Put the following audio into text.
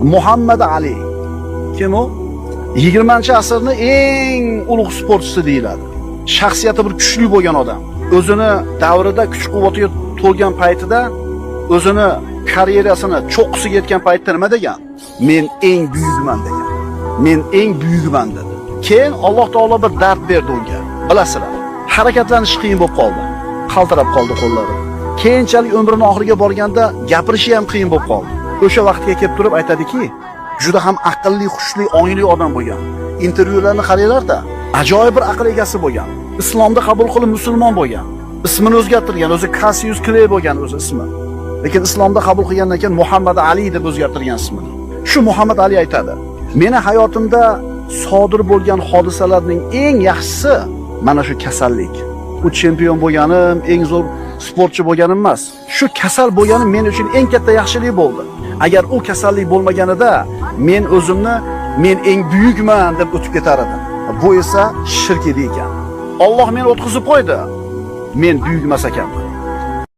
Muhammad Ali. Kim u? 20-asrning eng ulug' sportchisi deyiladi. Shaxsiyati bir kuchli bo'lgan odam. O'zini davrida kuch-quvvatiga to'lgan paytida, o'zini karyerasini cho'qqisiga yetgan paytda nima degan? "Men eng buyukman" degan. "Men eng buyukman" dedi. Keyin Alloh taolo bir dard berdi unga. Bilasizlar, harakatlanishi qiyin bo'lib qoldi. Qaltirab qoldi qo'llari. Keyinchalik umrini oxiriga borganda gapirishi ham qiyin bo'lib qoldi. O'sha vaqtga kelib turib aytadiki, juda ham aqlli, hushli, ongli odam bo'lgan. Intervyularni qaranglar-da, ajoyib bir aql egasi bo'lgan. Islomni qabul qilib musulmon bo'lgan. Ismini o'zgartirgan, o'zi Cassius Clay bo'lgan o'zi ismi. Lekin islomda qabul qilgandan keyin Muhammad Ali deb o'zgartirgan ismini. Shu Muhammad Ali aytadi: "Meni hayotimda sodir bo'lgan hodisalarning eng yaxshisi mana shu kasallik. U chempion bo'lganim, eng zo'r sportchi bo'lganim emas. Shu kasal bo'lganim men uchun eng katta yaxshilik bo'ldi. Agar u kasallik bo'lmaganida men o'zimni men eng buyukman deb o'tib ketar edim. Bu esa shirk edi ekan. Alloh meni o'tqizib qo'ydi. Men buyuk emas ekanman."